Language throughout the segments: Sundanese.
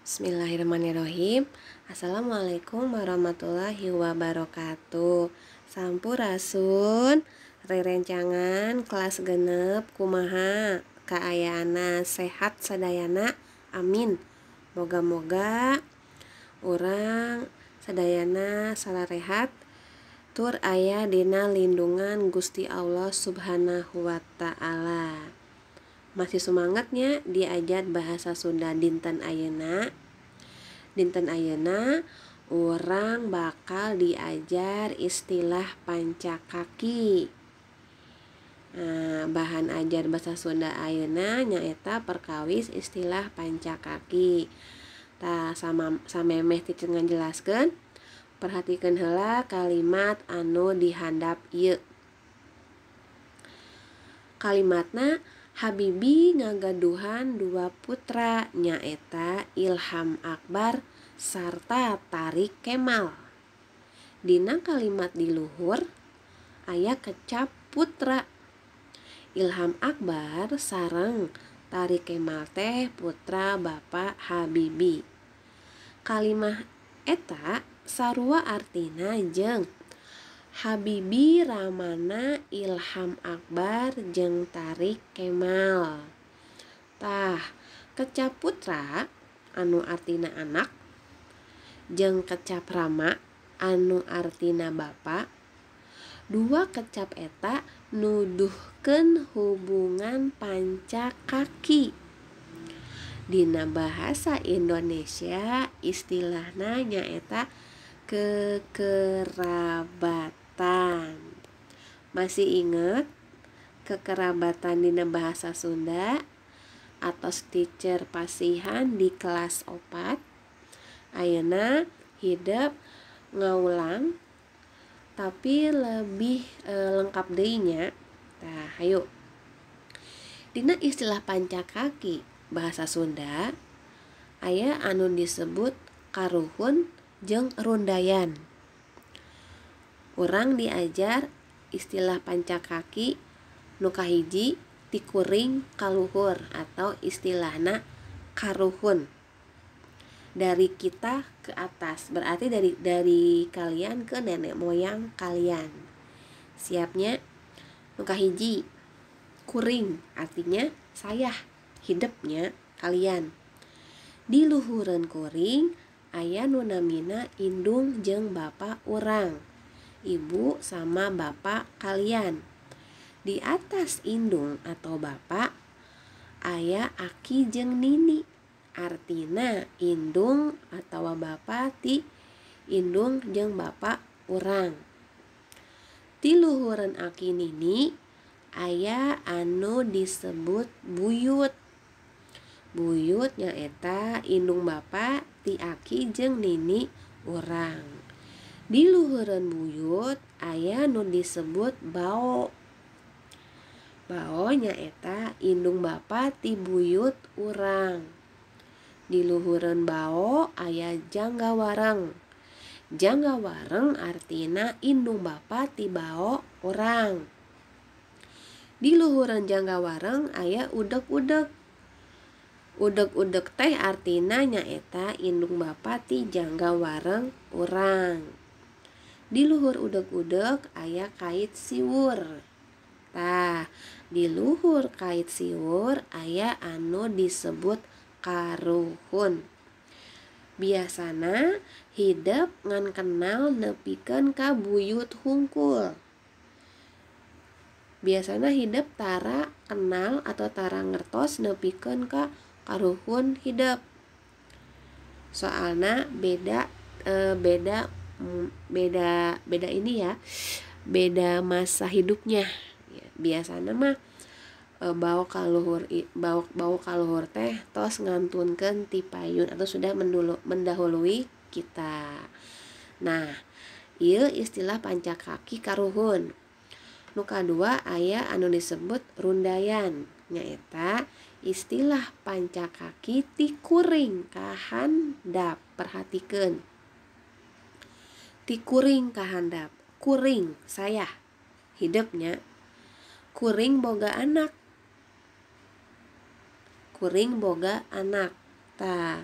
Bismillahirrahmanirrahim. Assalamualaikum warahmatullahi wabarakatuh. Sampurasun rerencangan kelas 6 kumaha kaayaanna sehat sadayana, amin. Moga-moga urang sadayana salarehat tur aya dina lindungan Gusti Allah Subhanahu wa Ta'ala. Masih semangatnya diajar bahasa Sunda dinten ayeuna. Dinten ayeuna urang bakal diajar istilah pancakaki. Nah, bahan ajar bahasa Sunda ayeuna nyaeta perkawis istilah pancakaki. Tah sama samemeh teacher ngajelaskeun, perhatikeun heula kalimat anu dihandap ieu. Kalimatna Habibi ngagaduhan dua putra nyaeta Ilham Akbar sarta Tarik Kemal. Dina kalimat di luhur aya kecap putra. Ilham Akbar sareng Tarik Kemal teh putra Bapak Habibi. Kalimah eta sarua artina jeung Habibi ramana Ilham Akbar jeung Tarik Kemal. Tah, kecap putra anu artina anak jeung kecap rama anu artina bapa. Dua kecap eta nuduhkeun hubungan pancakaki. Dina bahasa Indonesia istilahna nyaeta kekerabatan. Masih inget kekerabatan dina bahasa Sunda atau teacher pasihan di kelas 4? Ayeuna hidep ngaulang tapi lebih lengkap deui nya. Tah, hayu. Dina istilah pancakaki bahasa Sunda aya anu disebut karuhun jeung rundayan. Urang diajar istilah pancakaki nu kahiji ti kuring kaluhur atau istilahna karuhun. Dari kita ke atas, berarti dari kalian ke nenek moyang kalian. Siapnya nu kahiji kuring artinya saya, hidupnya kalian. Di luhureun kuring aya nu namina indung jeung bapa urang, ibu sama bapak kalian. Di atas indung atau bapak aya aki jeung nini, artina indung atau bapak ti indung jeung bapak urang. Ti luhureun aki nini aya anu disebut buyut. Buyut nyaeta indung bapak ti aki jeung nini urang. Di luhureun buyut aya nu disebut bao. Bao nyaeta indung bapa ti buyut urang. Di luhureun bao aya jangga wareng. Jangga wareng artina indung bapa ti bao urang. Di luhureun jangga wareng aya udeg-udeg. Udeg-udeg teh artina nyaeta indung bapa ti jangga wareng urang. Di luhur udeg-udeg aya kait siwur. Tah, di luhur kait siwur aya anu disebut karuhun. Biasana hidep ngan kenal nepikeun ka buyut hungkul. Biasana hidep tara kenal atau tara ngertos nepikeun ka karuhun hidep. Soalna beda beda beda ini ya, beda masa hidupnya. Biasana mah bau kaluhur teh tos ngantunkeun ti payun atau sudah mendahului kita. Nah, ieu istilah pancakaki karuhun. Nu kadua aya anu disebut rundayan, nyaeta istilah pancakaki ti kuring ka handap. Perhatikeun. Ti kuring ka handap, kuring saya hidupnya, kuring boga anak, kuring boga anak. Tah,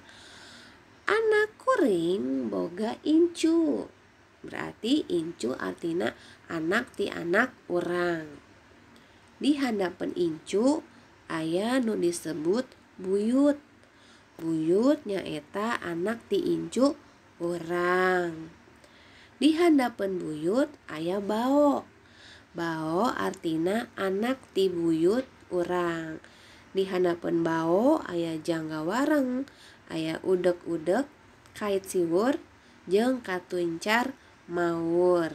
Kuring boga incu. Berarti incu artina anak ti anak urang. Di handapeun incu aya nu disebut buyut. Buyut nyaeta anak ti incu urang. Di handapeun buyut aya bao. Bao artina anak ti buyut urang. Di handapeun bao aya jangga wareng, aya udeg-udeg, kait siwur, jeung katuncar mawur.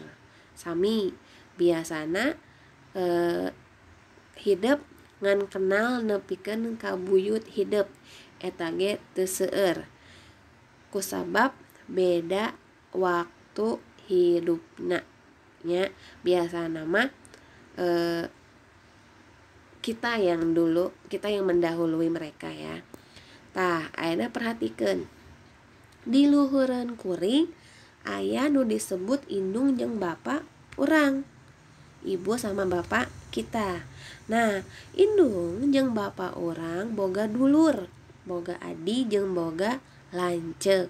Sami biasana hidep ngan kenal nepikeun ka buyut hidep eta ge teu seueur kusabab beda waktu hidupna nya. Biasana mah kita yang dulu, kita yang mendahului mereka ya. Tah, ayeuna perhatikeun. Di luhureun kuring aya nu disebut indung jeung bapa urang. Ibu sama bapak kita. Nah, indung jeung bapa urang boga dulur, boga adi jeung boga lanceuk.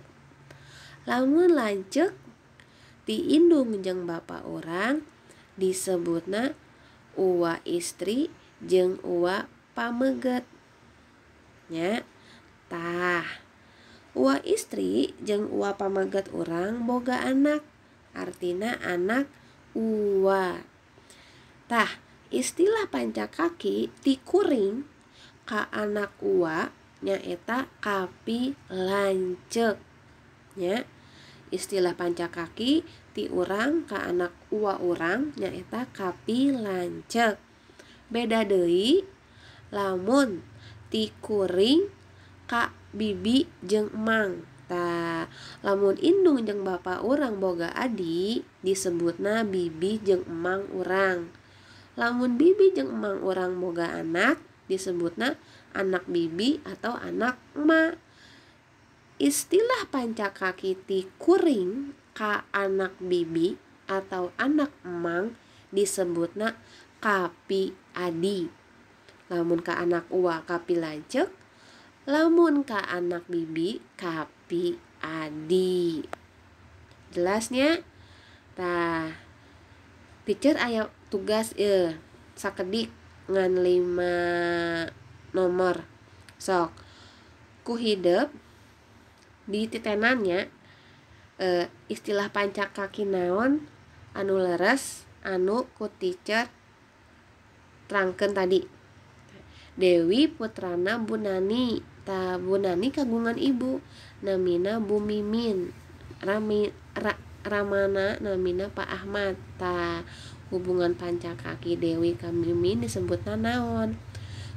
Lamun lanceuk ti indung jeung bapa urang disebutna uwa istri jeung uwa pameget. Nya. Tah, uwa istri jeung uwa pameget urang boga anak, artina anak uwa. Tah, istilah pancakaki ti kuring ka anak uwa nyaeta kapi lanceuk. Nya, istilah pancakaki ti urang ka anak uwa urang nyaeta kapi lanceuk. Beda deui lamun ti kuring ka bibi jeung emang. Tah, lamun indung jeung bapa urang boga adi disebutna bibi jeung emang urang. Lamun bibi jeung emang urang boga anak disebutna anak bibi atau anak emak. Istilah pancakaki ti kuring ka anak bibi atau anak emang disebutna kapi adi. Lamun ka anak uwa kapi lanceuk, lamun ka anak bibi kapi adi. Jelasnya? Tah, teacher aya tugas sakedik ngan 5 nomor. Sok ku hidep di titenannya istilah pancakaki naon anu leres anu ku teacher terangkeun tadi. Dewi putrana Bu Nani. Ta Bu Nani kagungan ibu namina Bu Mimin. Ramana namina Pak Ahmad. Ta hubungan pancakaki Dewi ka Mimin disebutna naon?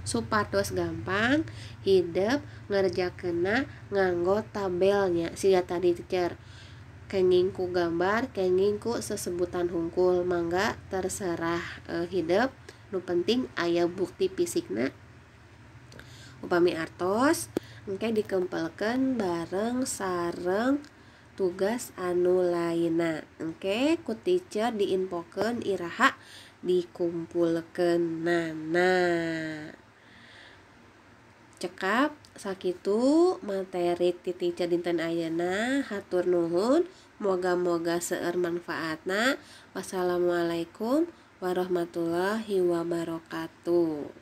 Supados gampang hidep ngerjakeunna nganggo tabelnya. Sia tadi teacher kenging ku gambar, kenging ku sesebutan hungkul, mangga terserah hidep. Nu penting aya bukti fisikna. Upami artos engke dikempelkeun bareng sareng tugas anu lainna. Engke ku teacher diinfokeun iraha dikumpulkeun nana. Cekap sakitu materi ti teacher dinten ayeuna. Hatur nuhun, moga-moga seueur manfaatna. Wassalamualaikum warahmatullahi wabarakatuh.